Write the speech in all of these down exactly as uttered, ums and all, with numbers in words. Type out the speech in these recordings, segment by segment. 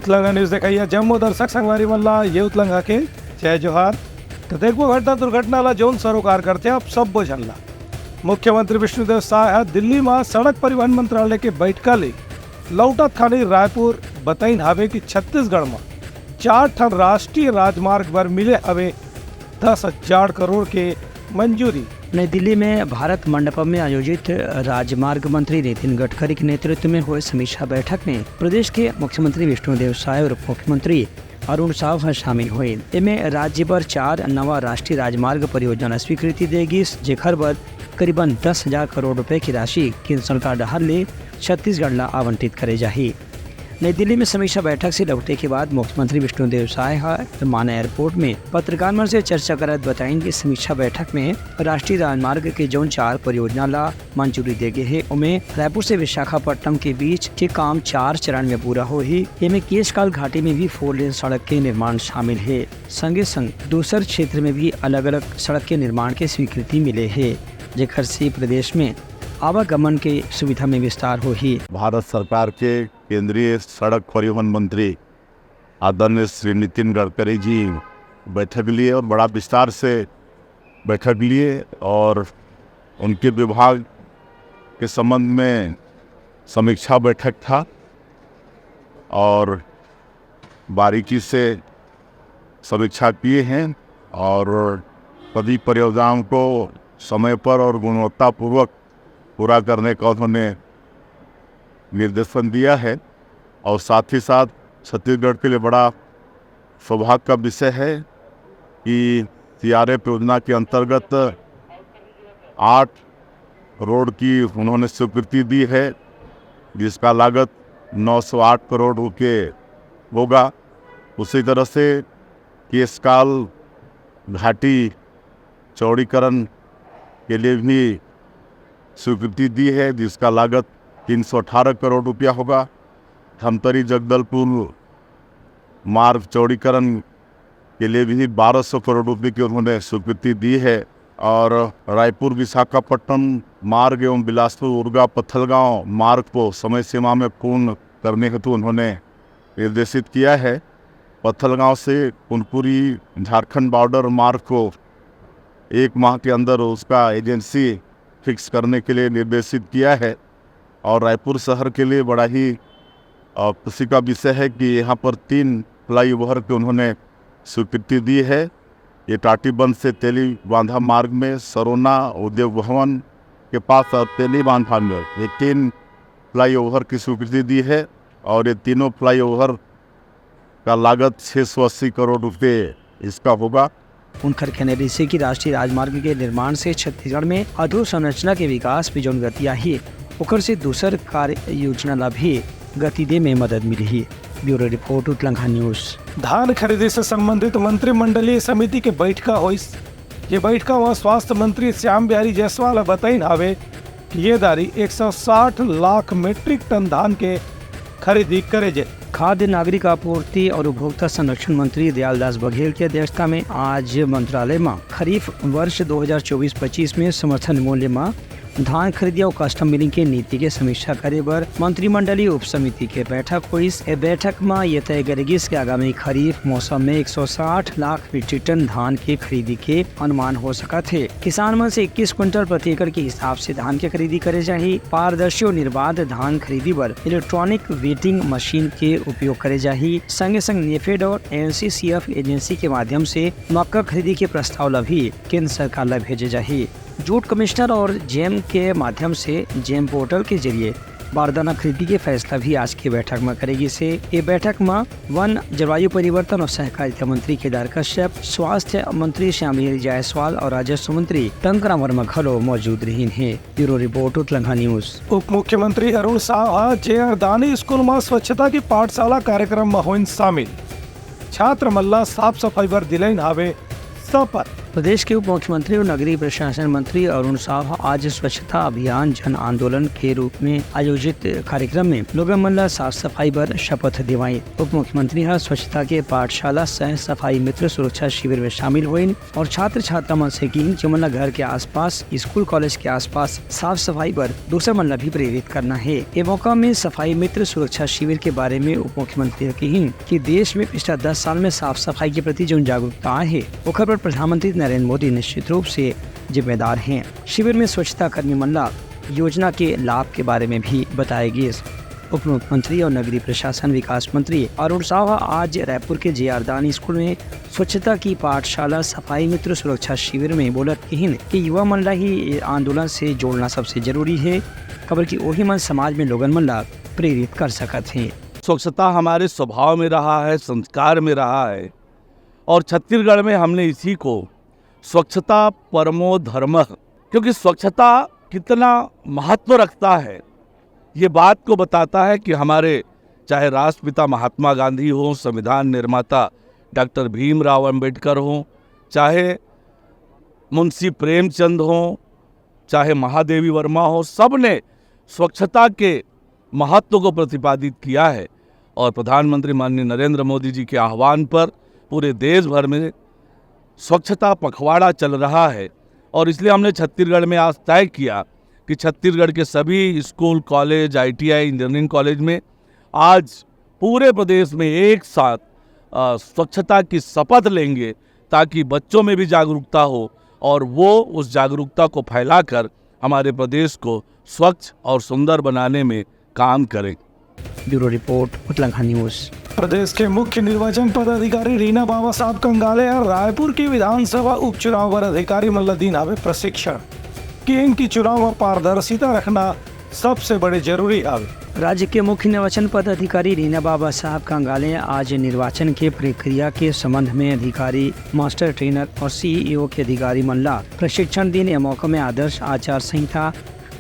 उतलंघा news देखइया जम्मो दर्शक संगवारी मन ला ये उतलंघा के जय जोहार। तो देखबो घटना दुर्घटना ला जौन सरोकार करथे आप सब्बो झन ला। मुख्यमंत्री विष्णुदेव साय ह दिल्ली म सड़क परिवहन मंत्रालय के बैठका ले लौटत खानी रायपुर बतइन हावे कि छत्तीसगढ़ म चार ठन राष्ट्रीय राजमार्ग बर मिले हवे दस हजार करोड़ के मंजूरी। नई दिल्ली में भारत मंडपम में आयोजित राजमार्ग मंत्री नितिन गडकरी के नेतृत्व में हुए समीक्षा बैठक में प्रदेश के मुख्यमंत्री विष्णुदेव साय और उप मुख्यमंत्री अरुण साव ह शामिल हुए। एमे राज्य बर चार नवा राष्ट्रीय राजमार्ग परियोजना ला स्वीकृति दे गिस, जेखर बर करीबन दस हजार करोड़ रुपए की राशि केंद्र सरकार डहार ले छत्तीसगढ़ ला आवंटित करे जाही। नई दिल्ली में समीक्षा बैठक से लौटे के बाद मुख्यमंत्री विष्णुदेव साय ह माना एयरपोर्ट में पत्रकार मन से चर्चा करत बताइन कि समीक्षा बैठक में राष्ट्रीय राजमार्ग के जौन चार परियोजना ला मंजूरी दे गे हे, ओमे रायपुर से विशाखापट्टनम के बीच के काम चार चरण में पूरा होही। एमे केशकाल घाटी में भी फोर लेन सड़क के निर्माण शामिल हे। संगे संग दूसर क्षेत्र में भी अलग-अलग सड़क के निर्माण के स्वीकृति मिले हे, जेकर से प्रदेश में आवागमन के सुविधा में विस्तार होही। भारत सरकार के केंद्रीय सड़क परिवहन मंत्री आदरणीय श्री नितिन गडकरी जी बैठक लिए और बड़ा विस्तार से बैठक लिए और उनके विभाग के संबंध में समीक्षा बैठक था और बारीकी से समीक्षा किए हैं और सभी परियोजनाओं को समय पर और गुणवत्तापूर्वक पूरा करने का उन्होंने निर्देशन दिया है। और साथ ही साथ छत्तीसगढ़ के लिए बड़ा सौभाग्य का विषय है कि सीआरएफ योजना के अंतर्गत आठ रोड की उन्होंने स्वीकृति दी है, जिसका लागत नौ सौ आठ करोड़ रुपये होगा। उसी तरह से केशकाल घाटी चौड़ीकरण के लिए भी स्वीकृति दी है, जिसका लागत तीन सौ अठारह करोड़ रुपया होगा। धमतरी जगदलपुर मार्ग चौड़ीकरण के लिए भी बारह सौ करोड़ रुपए की उन्होंने स्वीकृति दी है और रायपुर विशाखापट्टनम मार्ग एवं बिलासपुर उरगा पत्थलगांव मार्ग को समय सीमा में पूर्ण करने हेतु उन्होंने निर्देशित किया है। पत्थलगांव से कुनकुरी झारखंड बॉर्डर मार्ग को एक माह के अंदर उसका एजेंसी फिक्स करने के लिए निर्देशित किया है और रायपुर शहर के लिए बड़ा ही अ, खुशी का विषय है कि यहाँ पर तीन फ्लाईओवर के उन्होंने स्वीकृति दी है। ये टाटीबंध से तेलीबांधा मार्ग में सरोना उद्योग भवन के पास और तेलीबांधा में ये तीन फ्लाईओवर की स्वीकृति दी है और ये तीनों फ्लाईओवर का लागत छह सौ अस्सी करोड़ रुपए इसका होगा। उनकर कहना रहिसे कि राष्ट्रीय राजमार्ग के निर्माण से छत्तीसगढ़ में अधोसंरचना के विकास में जौन गति आही, ओकर से दूसर कार्य योजना ला भी गति दे में मदद मिलही। Bureau report, उतलंघा news. धान खरीदी से संबंधित मंत्रिमंडलीय समिति के बैठका होइस। ये बैठका म स्वास्थ्य मंत्री श्याम बिहारी जायसवाल ह बताइन हावे कि ये दारी एक सौ साठ लाख मीट्रिक टन धान के खरीदी करे जे। खाद्य नागरिक आपूर्ति और उपभोक्ता संरक्षण मंत्री दयालदास बघेल की अध्यक्षता में आज मंत्रालय में खरीफ वर्ष दो हज़ार चौबीस पच्चीस में समर्थन मूल्य में धान खरीदी और कस्टम मिलिंग के नीति के समीक्षा करे बर मंत्रिमंडलीय उपसमिति के बैठक होइस। ए बैठक में ये तय करे गिस कि आगामी खरीफ मौसम में एक सौ साठ लाख मीट्रिक टन धान के खरीदी के अनुमान हो सकत हे। किसान मन से इक्कीस क्विंटल प्रति एकड़ के हिसाब से धान के खरीदी करे जाही। पारदर्शी और निर्बाध धान खरीदी बर इलेक्ट्रॉनिक वेटिंग मशीन के उपयोग करे जाही। संगे संग नेफेड और एनसीसीएफ एजेंसी के माध्यम से मक्का खरीदी के प्रस्ताव ला भी केंद्र सरकार ला भेजे जाही। जूट कमिश्नर और जेम के माध्यम से जेम पोर्टल के जरिए बारदाना खरीदी के फैसला भी आज के बैठक में करे गिस हे। ये बैठक में वन, जलवायु परिवर्तन और सहकारिता मंत्री केदार कश्यप, स्वास्थ्य मंत्री श्याम बिहारी जायसवाल और राजस्व मंत्री टंकराम वर्मा घलो मौजूद रहिन हे। Bureau report, उतलंघा news. उप मुख्यमंत्री अरुण साव ह जे आर दानी स्कूल म स्वच्छता की पाठशाला कार्यक्रम म होइन शामिल। छात्र मन ला साफ सफाई बर दिलाइन हावे शपथ। प्रदेश के उप मुख्यमंत्री और नगरीय प्रशासन मंत्री अरुण साव आज स्वच्छता अभियान जन आंदोलन के रूप में आयोजित कार्यक्रम में लोगन मन ला साफ सफाई बर शपथ दिवाइन। उप मुख्यमंत्री ह स्वच्छता के पाठशाला सह सफाई मित्र सुरक्षा शिविर में शामिल होइन और छात्र छात्रा मन से किहिन कि ओमन ला घर के आसपास, स्कूल कॉलेज के आसपास साफ सफाई बर दूसर मन ला भी प्रेरित करना हे। ए मौका में सफाई मित्र सुरक्षा शिविर के बारे में उप मुख्यमंत्री ह किहिन कि देश में पिछला दस साल में साफ सफाई के प्रति जौन जागरूकता आए हे, ओखर पर प्रधानमंत्री नरेंद्र मोदी निश्चित रूप से जिम्मेदार हे। शिविर में स्वच्छता कर्मी मन ला योजना के लाभ के बारे में भी बताए गिस। उप मुख्यमंत्री और नगरीय प्रशासन विकास मंत्री अरुण साव ह आज रायपुर के जे आर दान स्कूल में स्वच्छता की पाठशाला सफाई मित्र सुरक्षा शिविर में बोलत किहिन कि युवा मन ला ही ये आंदोलन से जोड़ना सबसे जरूरी हे, काबर कि ओही मन समाज में लोगन मन ला प्रेरित कर सकत हे। स्वच्छता हमारे स्वभाव में रहा है, संस्कार में रहा है, और छत्तीसगढ़ में हमने इसी को स्वच्छता परमो धर्मः, क्योंकि स्वच्छता कितना महत्व रखता है, ये बात को बताता है कि हमारे चाहे राष्ट्रपिता महात्मा गांधी हों, संविधान निर्माता डॉक्टर भीमराव अंबेडकर हों, चाहे मुंशी प्रेमचंद हों, चाहे महादेवी वर्मा हों, सब ने स्वच्छता के महत्व को प्रतिपादित किया है। और प्रधानमंत्री माननीय नरेंद्र मोदी जी के आह्वान पर पूरे देश भर में स्वच्छता पखवाड़ा चल रहा है और इसलिए हमने छत्तीसगढ़ में आज तय किया कि छत्तीसगढ़ के सभी school, college, ITI, engineering college में आज पूरे प्रदेश में एक साथ, अ, स्वच्छता की शपथ लेंगे, ताकि बच्चों में भी जागरूकता हो और वो उस जागरूकता को फैलाकर हमारे प्रदेश को स्वच्छ और सुंदर बनाने में काम करें। Bureau report, उतलंघा news. प्रदेश के मुख्य निर्वाचन पदाधिकारी रीना बाबा साहब कंगाले ह रायपुर के विधानसभा उपचुनाव बर अधिकारी मन ल दीन हावे प्रशिक्षण। किहिन कि चुनाव म पारदर्शिता रखना सबसे बड़े जरूरी हावे। राज्य के मुख्य निर्वाचन पदाधिकारी रीना बाबा साहब कंगाले आज निर्वाचन के प्रक्रिया के संबंध में अधिकारी, मास्टर ट्रेनर और सीईओ के अधिकारी मन ला प्रशिक्षण दीन। ए मौका में आदर्श आचार संहिता,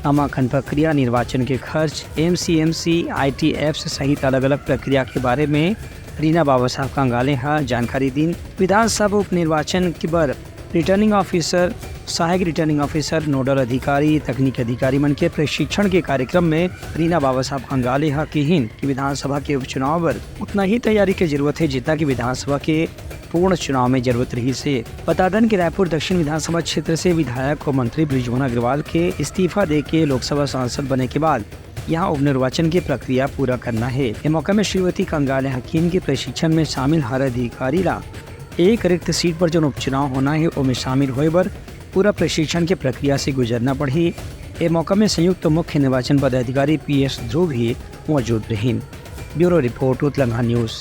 नामांकन प्रक्रिया, निर्वाचन के खर्च, एमसीएमसी, आईटी एप्स सहित अलग-अलग प्रक्रिया के बारे में रीना बाबा साहब कंगाले ह जानकारी दीन। विधानसभा उपनिर्वाचन के बर रिटर्निंग ऑफिसर, सहायक रिटर्निंग ऑफिसर, नोडल अधिकारी, तकनीकी अधिकारी मन के प्रशिक्षण के कार्यक्रम में रीना बाबा साहब कंगाले ह किहिन कि विधानसभा के उपचुनाव बर उतना ही तैयारी के जरूरत हे, जितना कि विधानसभा के पूर्ण चुनाव में जरूरत रहिस हे। बता दन कि रायपुर दक्षिण विधानसभा क्षेत्र से विधायक और मंत्री बृजमोहन अग्रवाल के इस्तीफा देके लोकसभा सांसद बने के बाद यहाँ उपनिर्वाचन के प्रक्रिया पूरा करना हे। ए मौका में श्रीमती कंगाले ह किहिन कि प्रशिक्षण में शामिल हर अधिकारी ला एक रिक्त सीट पर जौन उपचुनाव होना हे, ओमे शामिल होए बर पूरा प्रशिक्षण के प्रक्रिया से गुजरना पड़ही। ए मौका में संयुक्त मुख्य निर्वाचन पदाधिकारी पीएस ध्रुव भी मौजूद रहिन। Bureau report, उतलंघा news.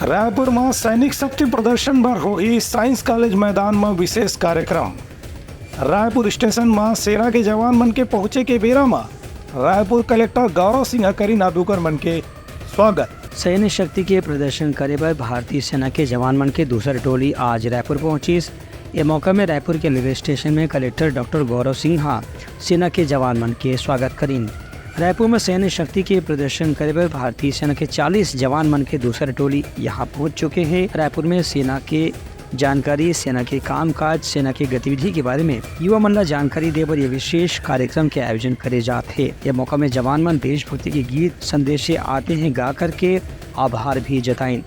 रायपुर म सैनिक शक्ति प्रदर्शन बर होही साइंस कॉलेज मैदान म विशेष कार्यक्रम। रायपुर स्टेशन म सेना के जवान मन के पहुंचे के बेरा म रायपुर कलेक्टर गौरव सिंह ह करिन आबुकर मन के स्वागत। सैन्य शक्ति के प्रदर्शन करे बर भारतीय सेना के जवान मन के दूसर टोली आज रायपुर पहुंचिस। ए मौका में रायपुर के रेलवे स्टेशन में कलेक्टर डॉक्टर गौरव सिंह ह सेना के जवान मन के स्वागत करिन। रायपुर में सैन्य शक्ति के प्रदर्शन करे बर भारतीय सेना के चालीस जवान मन के दूसर टोली यहाँ पहुँच चुके हे। रायपुर में सेना के जानकारी, सेना के कामकाज, सेना के गतिविधि के बारे में युवा मन ला जानकारी दे बर ये विशेष कार्यक्रम के आयोजन करे जात हे। ये मौका में जवान मन देशभक्ति के गीत, संदेशे आते हैं गा करके आभार भी जताइन।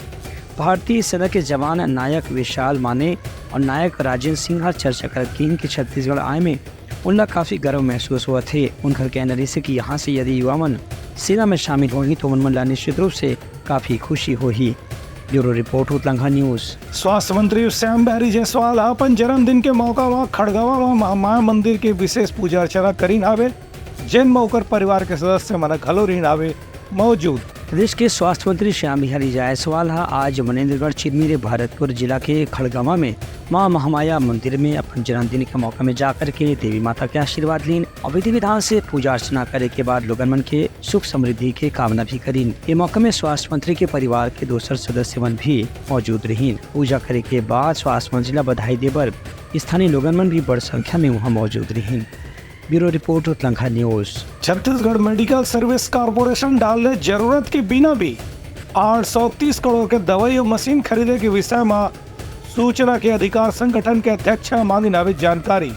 भारतीय सेना के जवान नायक विशाल माने और नायक राजेंद्र सिंह ह चर्चा करत किहिन कि छत्तीसगढ़ आए में उनला काफी गर्व महसूस होवत हे। उनकर कहना रहिस हे कि यहाँ से यदि युवा मन सेना में शामिल होही, तो उमन मन ला निश्चित रूप से काफी खुशी होही। Bureau report, उतलंघा news. स्वास्थ्य मंत्री श्याम बिहारी जायसवाल ह अपन जन्मदिन के मौका म खड़गवा म महामाया मंदिर के विशेष पूजा अर्चना करिन हावे, जेन म ओकर परिवार के सदस्य मन घलो रहिन हावे मौजूद। प्रदेश के स्वास्थ्य मंत्री श्याम बिहारी जायसवाल ह आज मनेंद्रगढ़ चिरमिरे भरतपुर जिला के खड़गवा में मां महामाया मंदिर में अपन जन्मदिन के मौका में जाकर के देवी माता के आशीर्वाद लीन और विधि विधान से पूजा अर्चना करे के बाद लोगन मन के सुख समृद्धि के कामना भी करीन। ये मौका में स्वास्थ्य मंत्री के परिवार के दूसर सदस्य मन भी मौजूद रहीन। पूजा करे के बाद स्वास्थ्य मंत्री ला बधाई दे बर स्थानीय लोगन मन भी बड़ संख्या में वहां मौजूद रहीन। Bureau report, उतलंघा news. Chhattisgarh medical service corporation डहार ले जरूरत के बिना भी आठ सौ तीस करोड़ के दवाई अउ मशीन खरीदे के विषय म सूचना के अधिकार संगठन के अध्यक्ष ह मांगिन हावे जानकारी।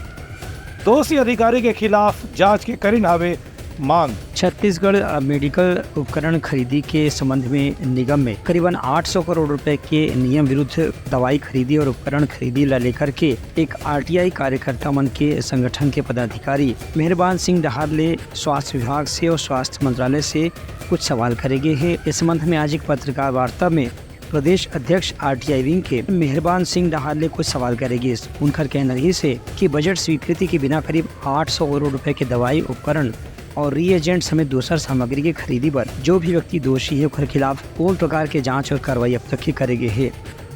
दोषी अधिकारी के खिलाफ जांच के करिन हावे मांग। छत्तीसगढ़, अ, मेडिकल उपकरण खरीदी के संबंध में निगम में करीबन आठ सौ करोड़ रुपए के नियम विरुद्ध दवाई खरीदी और उपकरण खरीदी ला लेकर के एक आरटीआई कार्यकर्ता मन के संगठन के पदाधिकारी मेहरबान सिंह डहार ले स्वास्थ्य विभाग से और स्वास्थ्य मंत्रालय से कुछ सवाल करे गे हे। इस संबंध में आज एक पत्रकार वार्ता में प्रदेश अध्यक्ष आरटीआई विंग के मेहरबान सिंह डहार ले कुछ सवाल करे गिस। उनकर कहना रहिस हे कि बजट स्वीकृति के बिना करीब आठ सौ करोड़ रुपए के दवाई, उपकरण और रीएजेंट समेत दूसर सामग्री के खरीदी बर जो भी व्यक्ति दोषी हे, ओकर खिलाफ कोन प्रकार के जांच और कार्रवाई अब तक के करे गे हे।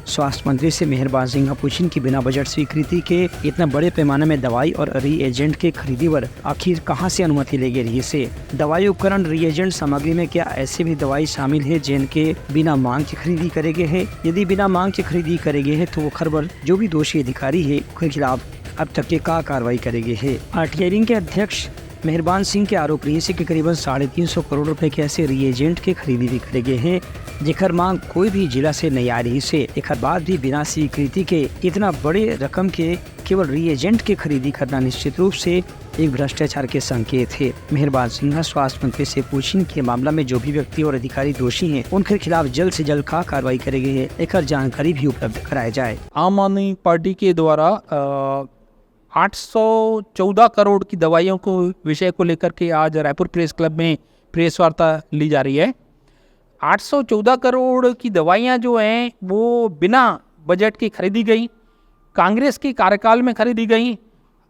स्वास्थ्य मंत्री से मेहरबान सिंह ह पूछिन कि बिना बजट स्वीकृति के इतना बड़े पैमाना में दवाई और रीएजेंट के खरीदी बर आखिर कहां से अनुमति ले गे रहिस हे? दवाई उपकरण रीएजेंट सामग्री में क्या ऐसे भी दवाई शामिल हे जेन के बिना मांग के खरीदी करे गे हे? यदि बिना मांग के खरीदी करे गे हे तो ओखर बर जो भी दोषी अधिकारी हे ओखर खिलाफ अब तक के का कार्रवाई करे गे हे? आरटीआई विंग के अध्यक्ष मेहरबान सिंह के आरोप रहिस हे कि करीबन साढ़े तीन सौ करोड़ रुपए के ऐसे रीएजेंट के खरीदी भी करे गे हे जेकर मांग कोई भी जिला से नइ आय रहिस हे। एकर बाद भी बिना स्वीकृति के इतना बड़े रकम के केवल रीएजेंट के खरीदी करना निश्चित रूप से एक भ्रष्टाचार के संकेत हे। मेहरबान सिंह ह स्वास्थ्य मंत्री से पूछिन कि मामला में जो भी व्यक्ति और अधिकारी दोषी हे, उनके खिलाफ जल्द से जल्द का कार्रवाई करे गे हे, एकर जानकारी भी उपलब्ध कराए जाए। आम आदमी पार्टी के द्वारा, अ, आठ सौ चौदह करोड़ की दवाइयों को विषय को लेकर के आज रायपुर प्रेस क्लब में प्रेस वार्ता ली जा रही है। आठ सौ चौदह करोड़ की दवाइयाँ जो हैं, वो बिना बजट के खरीदी गई, कांग्रेस के कार्यकाल में खरीदी गई।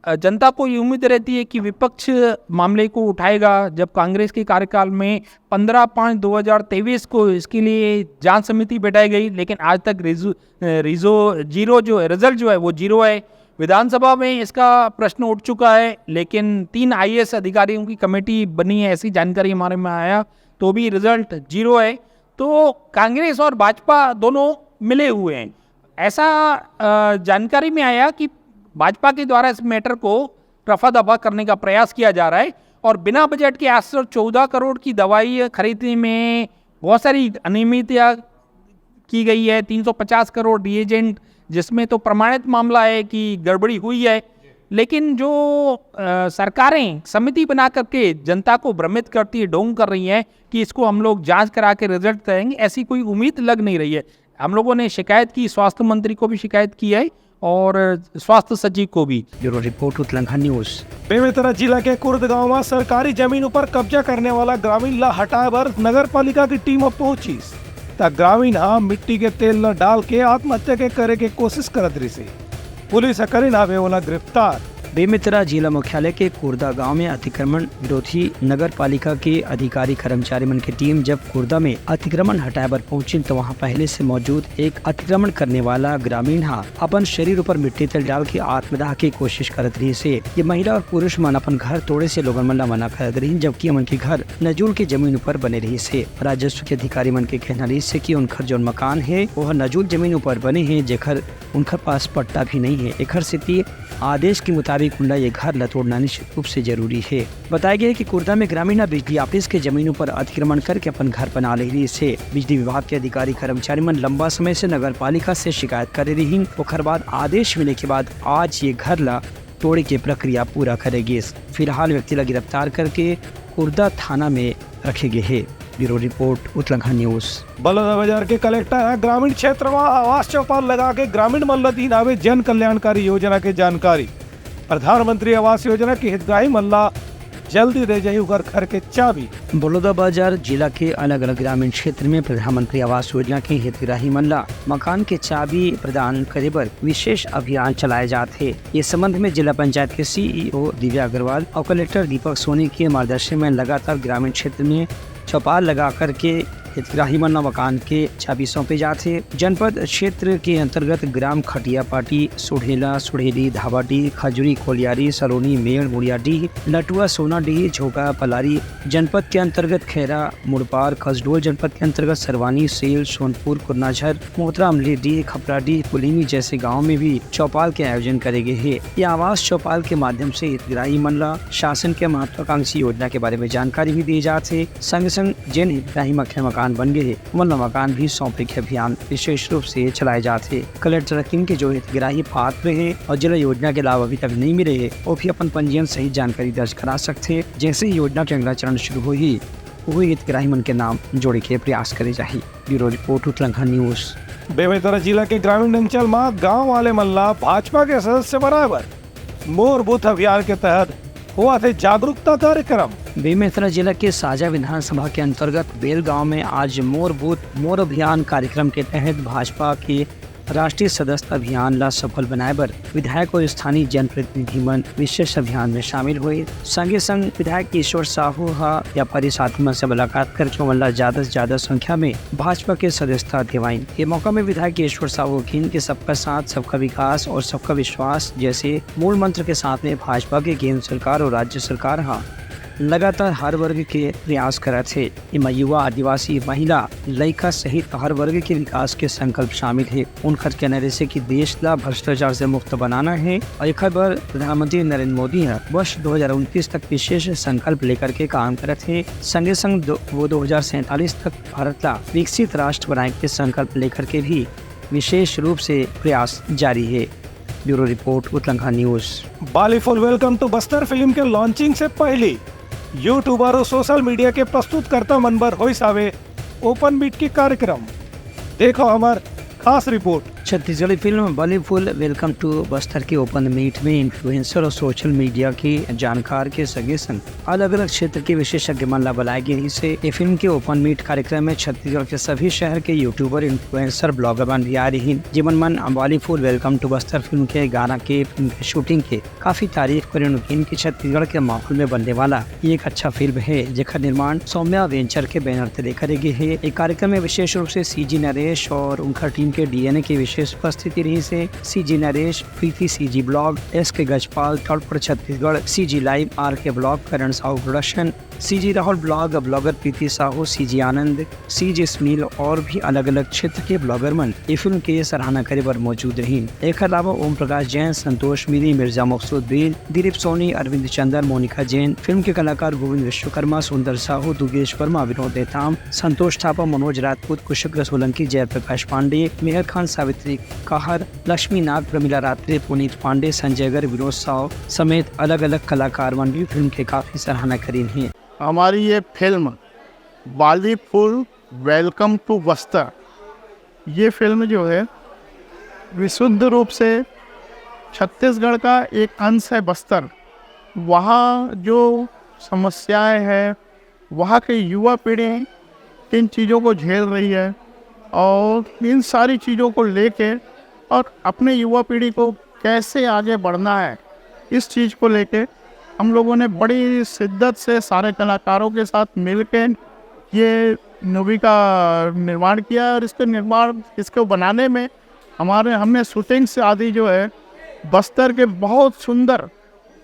अ, जनता को ये उम्मीद रहती है कि विपक्ष मामले को उठाएगा। जब कांग्रेस के कार्यकाल में पन्द्रह पाँच दो हज़ार तेईस को इसके लिए जांच समिति बैठाई गई, लेकिन आज तक रिजु-, अ, रिजो-, जीरो जो है, रिजल्ट जो है, वो जीरो है। विधानसभा में इसका प्रश्न उठ चुका है, लेकिन तीन आईएएस अधिकारियों की कमेटी बनी है, ऐसी जानकारी हमारे में आया, तो भी रिजल्ट जीरो है। तो कांग्रेस और भाजपा दोनों मिले हुए हैं, ऐसा, अ, जानकारी में आया कि भाजपा के द्वारा इस मैटर को रफा दफा करने का प्रयास किया जा रहा है और बिना बजट के आठ सौ चौदह करोड़ की दवाई खरीदने में बहुत सारी अनियमितता की गई है। तीन सौ पचास करोड़ रीएजेंट, जिसमें तो प्रमाणित मामला है कि गड़बड़ी हुई है, लेकिन जो, अ, सरकारें समिति बना करके जनता को भ्रमित करती है, ढोंग कर रही हैं कि इसको हम लोग जांच करा के रिजल्ट देंगे, ऐसी कोई उम्मीद लग नहीं रही है। हम लोगों ने शिकायत की, स्वास्थ्य मंत्री को भी शिकायत की है और स्वास्थ्य सचिव को भी। Bureau report, उतलंघा news. बेमेतरा जिला के कुर्द गांव म सरकारी जमीन ऊपर कब्जा करने वाला ग्रामीण ला हटाए बर नगर पालिका की टीम अब पहुंचिस, त ग्रामीण ह मिट्टी के तेल ल डाल के आत्महत्या के करे के कोशिश करत रिहिस हे। पुलिस ह करिन हावे ओला गिरफ्तार। बेमेतरा जिला मुख्यालय के कुर्दा गांव में अतिक्रमण विरोधी नगर पालिका के अधिकारी कर्मचारी मन के टीम जब कुर्दा में अतिक्रमण हटाए बर पहुंचिन, तो वहां पहले से मौजूद एक अतिक्रमण करने वाला ग्रामीण ह अपन शरीर ऊपर मिट्टी तेल डाल के आत्मदाह के कोशिश करत रहिस हे। ये महिला और पुरुष मन अपन घर तोड़े से लोगन मन ला मना करत रहिन, जबकि ओमन के घर नजूल के जमीन ऊपर बने रहिस हे। राजस्व के अधिकारी मन के कहना रहिस हे कि उनकर जौन मकान हे, ओह नजूल जमीन ऊपर बने हे, जेकर उनकर पास पट्टा भी नहीं हे। एखर सेती आदेश के मुताबिक उनला ये घर ला तोड़ना निश्चित रूप से जरूरी हे। बताया गया है कि कुर्दा में ग्रामीण ह बिजली ऑफिस के जमीन ऊपर अतिक्रमण करके अपन घर बना ले रहिस हे। बिजली विभाग के अधिकारी कर्मचारी मन लंबा समय से नगर पालिका से शिकायत करे रहिन, ओखर बाद आदेश मिले के बाद आज ये घर ला तोड़े के प्रक्रिया पूरा करे गिस। फिलहाल व्यक्ति ला गिरफ्तार करके कुर्दा थाना में रखे गे हे। Bureau report, उतलंघा news. बलौदाबाजार के कलेक्टर ह ग्रामीण क्षेत्र म आवास चौपाल लगा के ग्रामीण मन ल दीन हावे जन कल्याणकारी योजना के जानकारी। प्रधानमंत्री आवास योजना के हितग्राही मन ल जल्दी दे जाही ओकर घर के चाबी। बलौदाबाजार जिला के अलग-अलग ग्रामीण क्षेत्र में प्रधानमंत्री आवास योजना के हितग्राही मन ल मकान के चाबी प्रदान करे बर विशेष अभियान चलाए जात हे। ये संबंध में जिला पंचायत के सीईओ दिव्या अग्रवाल और कलेक्टर दीपक सोनी के मार्गदर्शन में लगातार ग्रामीण क्षेत्र में चौपाल लगा करके हितग्राही मन ल मकान के चाबी सौंपे जात हे। जनपद क्षेत्र के अंतर्गत ग्राम खटियापाटी, सुढ़ेला, सुढ़ेली, धाबाडीह, खजुरी, कोलियारी, सलोनी, मेड़, मुड़ियाडीह, नटुआ, सोनाडीह, झोका, पलारी, जनपद के अंतर्गत खैरा, मुड़पार, कसडोल, जनपद के अंतर्गत सरवानी, सेल, सोनपुर, कुरनाझर, मोहतरा, अमलीडीह, खपराडीह, पुलिनी जैसे गांव में भी चौपाल के आयोजन करे गे हे। ये आवास चौपाल के माध्यम से हितग्राही मन ला शासन के महत्वाकांक्षी योजना के बारे में जानकारी भी दिए जात हे। संग संग जेन हितग्राही मन के मकान बन गए हे, ओमन ला मकान भी सौंपे के अभियान विशेष रूप से चलाए जात हे। कलेक्टर किन के जो हितग्राही पात्र हे और जिला योजना के लाभ अभी तक नहीं मिले हे, वो भी अपन पंजीयन सहित जानकारी दर्ज करा सकथे। जैसे ही योजना के अगला चरण शुरू होही, वही हितग्राही मन के नाम जोड़े के प्रयास करे जाही। Bureau report, उतलंघा news. बेमेतरा जिला के ग्रामीण अंचल म गांव वाले मन ला भाजपा के सदस्य बनाए बर मोर बूथ अभियान के तहत हुआ थे जागरूकता कार्यक्रम। बेमेतरा जिला के साजा विधानसभा के अंतर्गत बेल गांव में आज मोर बूथ मोर अभियान कार्यक्रम के तहत भाजपा के राष्ट्रीय सदस्यता अभियान ला सफल बनाए बर विधायक और स्थानीय जनप्रतिनिधि मन विशेष अभियान में शामिल हुए। संगे संग विधायक ईश्वर साहू ह व्यापारी साथी मन से मुलाकात करके ओमन ला ज्यादा से ज्यादा संख्या में भाजपा के सदस्यता दिवाइन। ये मौका में विधायक ईश्वर साहू किन के सबका साथ, सबका विकास और सबका विश्वास जैसे मूल मंत्र के साथ में भाजपा के केंद्र सरकार और राज्य सरकार ह लगातार हर वर्ग के प्रयास करत हे। एमा युवा, आदिवासी, महिला, लइका सहित हर वर्ग के विकास के संकल्प शामिल हे। उनकर कहना रहिसे कि देश ला भ्रष्टाचार से मुक्त बनाना हे और एखर बर प्रधानमंत्री नरेंद्र मोदी ह वर्ष दो हज़ार उनतीस तक विशेष संकल्प लेकर के काम करत हे। संगे संग दो, वो दो हज़ार सैंतालीस तक भारत ला विकसित राष्ट्र बनाए के संकल्प लेकर के भी विशेष रूप से प्रयास जारी हे। Bureau report, उतलंघा news. बालीफुल वेलकम टू बस्तर फिल्म के लॉन्चिंग से पहले यूट्यूबर और सोशल मीडिया के प्रस्तुतकर्ता मन बर होइस हावे ओपन मीट के कार्यक्रम। देखो हमर खास रिपोर्ट। छत्तीसगढ़ी फिल्म बालीफुल वेलकम टू बस्तर के ओपन मीट में इन्फ्लुएंसर और सोशल मीडिया के जानकार के संगे संग अलग-अलग क्षेत्र के विशेषज्ञ मन ला बुलाए गे रिहिस हे। ये फिल्म के ओपन मीट कार्यक्रम में छत्तीसगढ़ के सभी शहर के यूट्यूबर, इन्फ्लुएंसर, ब्लॉगर मन भी आए रिहिन, जेमन मन बालीफुल वेलकम टू बस्तर फिल्म के गाना के, फिल्म के शूटिंग के काफी तारीफ करिन। उनकी कि छत्तीसगढ़ के माहौल में बनने वाला ये एक अच्छा फिल्म हे, जेकर निर्माण सौम्या वेंचर के बैनर तले करे गे हे। ये कार्यक्रम में विशेष रूप से सीजी नरेश और उनकर टीम के डीएनए की विशेष उपस्थिति रिहिस हे। CG Naresh, Preeti CG blog, S K Gajpal, तड़पड़ Chhattisgarh, CG live, R K blog, Karan Sahu production, CG Rahul blog, blogger Preeti Sahu, CG Anand, CG Sunil और भी अलग-अलग क्षेत्र के ब्लॉगर मन ये फिल्म के सराहना करे बर मौजूद रहिन। एकर अलावा ओम प्रकाश जैन, संतोष मिरी, मिर्जा मकसूद बेल, दिलीप सोनी, अरविंद चंदन, मोनिका जैन, फिल्म के कलाकार गोविंद विश्वकर्मा, सुंदर साहू, दुर्गेश वर्मा, विनोद नेताम, संतोष थापा, मनोज राजपूत, कुशुक सोलंकी, जयप्रकाश पांडे, मेहर खान, सावित्री काहर, लक्ष्मी नाग, प्रमिला रात्रे, पुनीत पांडे, संजय गर्ग, विनोद साव समेत अलग-अलग कलाकार मन भी फिल्म के काफी सराहना करीन हे। हमारी ये फिल्म बालीफुल वेलकम टू बस्तर, ये फिल्म जो है विशुद्ध रूप से छत्तीसगढ़ का एक अंश है बस्तर। वहाँ जो समस्याएं हैं, वहाँ के युवा पीढ़ी किन चीज़ों को झेल रही है और इन सारी चीज़ों को लेके और अपने युवा पीढ़ी को कैसे आगे बढ़ना है, इस चीज़ को लेके हम लोगों ने बड़ी शिद्दत से सारे कलाकारों के साथ मिलके ये मूवी का निर्माण किया है। और इसके निर्माण, इसको बनाने में हमारे, हमने शूटिंग से आदि जो है बस्तर के बहुत सुंदर,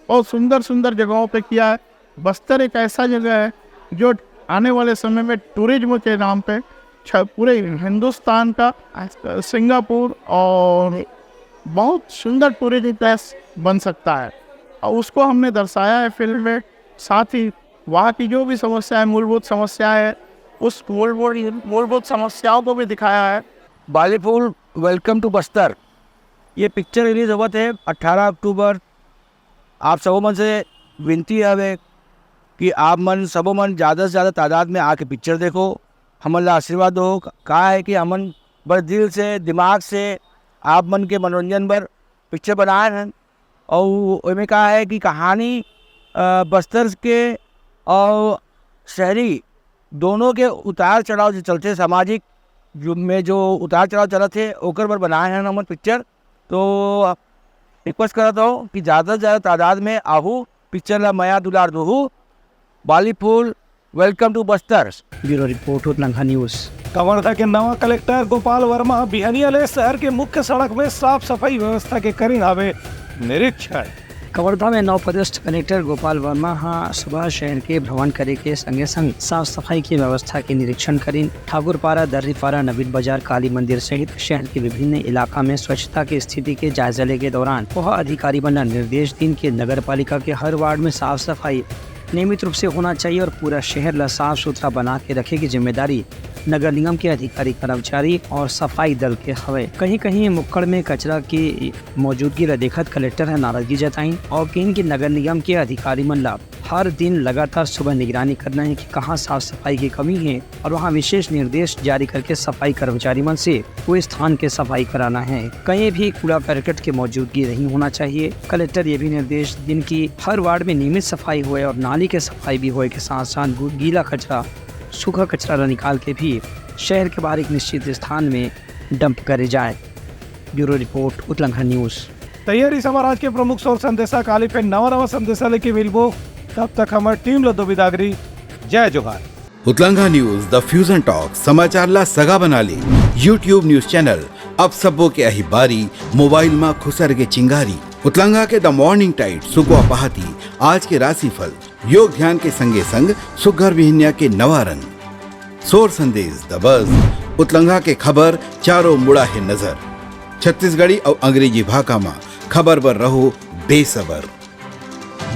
बहुत सुंदर सुंदर जगहों पे किया है। बस्तर एक ऐसा जगह है जो आने वाले समय में टूरिज्म के नाम पे छ-, पूरे हिंदुस्तान का, अ, सिंगापुर और बहुत सुंदर टूरिज्म प्लेस बन सकता है। और उसको हमने दर्शाया है फिल्म में। साथ ही वहाँ की जो भी समस्या है, मूलभूत समस्या है, उस मूलभूत, मूलभूत समस्याओं को भी दिखाया है। बालीफुल वेलकम टू बस्तर, ये पिक्चर रिलीज होवत है अठारह अक्टूबर। आप सबो मन से विनती हवे कि आप मन सबो मन ज़्यादा से ज़्यादा तादाद में आके पिक्चर देखो, हमन ला आशीर्वाद दो। का है कि हमन बड़े दिल से, दिमाग से आप मन के मनोरंजन बर पिक्चर बनाए हैं। और एमे का है कि कहानी, अ, बस्तर के और शहरी दोनों के उतार चढ़ाव जो चलथे, सामाजिक जो, में जो उतार चढ़ाव चलत हे, ओकर बर बनाए हैं हमन पिक्चर। तो रिक्वेस्ट करत हूँ कि ज़्यादा से ज़्यादा तादाद में आहू, पिक्चर ला मया दुलार दोहू। बालीफुल welcome to Bastar. Bureau report, उतलंघा news. Kawardha के नवा कलेक्टर गोपाल वर्मा बिहनिया ले शहर के मुख्य सड़क में साफ सफाई व्यवस्था के करीन हावे निरीक्षण। कवर्धा में नवपदस्थ कलेक्टर गोपाल वर्मा हा सुबह शहर के भ्रमण करे के संगे संग साफ सफाई की व्यवस्था के निरीक्षण करीन। ठाकुरपारा, दर्रीपारा, नवीन बाजार, काली मंदिर सहित शहर के विभिन्न इलाका में स्वच्छता की स्थिति के जायजा ले के दौरान वह अधिकारी मन ला निर्देश दीन कि नगर पालिका के हर वार्ड में साफ सफाई नियमित रूप से होना चाहिए और पूरा शहर ला साफ सुथरा बना के रखे की जिम्मेदारी नगर निगम के अधिकारी, कर्मचारी और सफाई दल के हवे। कहीं कहीं मुक्कड़ में कचरा की मौजूदगी ला देखत कलेक्टर ह नाराजगी जताइन और किहिन कि नगर निगम के अधिकारी मन ला हर दिन लगातार सुबह निगरानी करना है कि कहाँ साफ सफाई की कमी है और वहाँ विशेष निर्देश जारी करके सफाई कर्मचारी मन से वो स्थान के सफाई कराना है। कहीं भी कूड़ा करकट के मौजूदगी नहीं होना चाहिए। कलेक्टर ये भी निर्देश दिन की हर वार्ड में नियमित सफाई होए और नाली के सफाई भी होए के साथ साथ गु- गीला कचरा, सूखा कचरा ला निकाल के भी शहर के बाहर एक निश्चित स्थान में डंप करे जाए। Bureau report, उतलंघा news. तैयारी समाज के प्रमुख सौर संदेशा काली पे नवा नवा संदेशा लेके मिलबो। तब तक हमर टीम ला दो बिदागरी। जय जोहार। उतलंघा न्यूज, द फ्यूजन टॉक, समाचार ला सगा बना ले। YouTube न्यूज चैनल, अब सबो के अही बारी, मोबाइल मा खुसर के चिंगारी। उतलंघा के द मॉर्निंग टाइड, सुकवा पहाती, आज के राशिफल, योग ध्यान के संगे संग सुग्घर बिहनिया के नवा रंग। सोर संदेश, द बज, उतलंघा के खबर, चारों मुड़ा हे नजर। छत्तीसगढ़ी अउ अंग्रेजी भाखा मा खबर बर रहो बेसबर।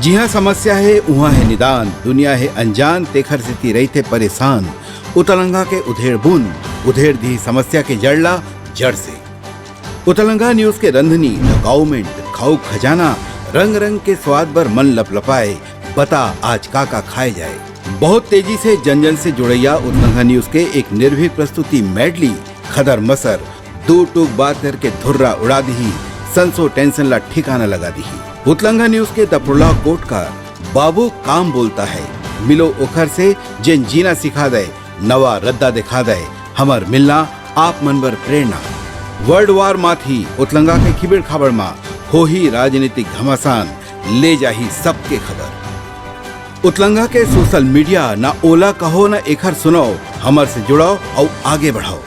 जिहाँ समस्या हे, उहाँ हे निदान, दुनिया हे अनजान, तेखर सेती रहिथे परेशान। उतलंघा के उधेड़ बुन, उधेड़ दी समस्या के जड़ ला जड़ से। उतलंघा न्यूज के रंधनी, द गाउमेंट, खाऊ खजाना, रंग रंग के स्वाद बर मन लपलपाए, बता आज का का खाए जाए। बहुत तेजी से जन जन से जुड़ैया उतलंघा न्यूज के एक निर्भीक प्रस्तुति मेडली, खदर मसर, दो टूक बात करके धुर्रा उड़ा दिही, संसो टेंशन ला ठिकाना लगा दिही। उतलंघा न्यूज के दपरुला कोटकार, बाबू काम बोलता है, मिलो ओखर से, जेन जीना सिखा दे, नवा रद्दा दिखा दे, हमर मिलना आप मन बर प्रेरणा। वर्ल्ड वार माथी उतलंगा के खिबेड़ खाबड़ मा होही राजनीतिक घमासान, ले जाही सबके खबर। उतलंगा के सोशल मीडिया, ना ओला कहो ना एखर सुनाओ, हमर से जुड़ाओ अउ आगे बढ़ाओ।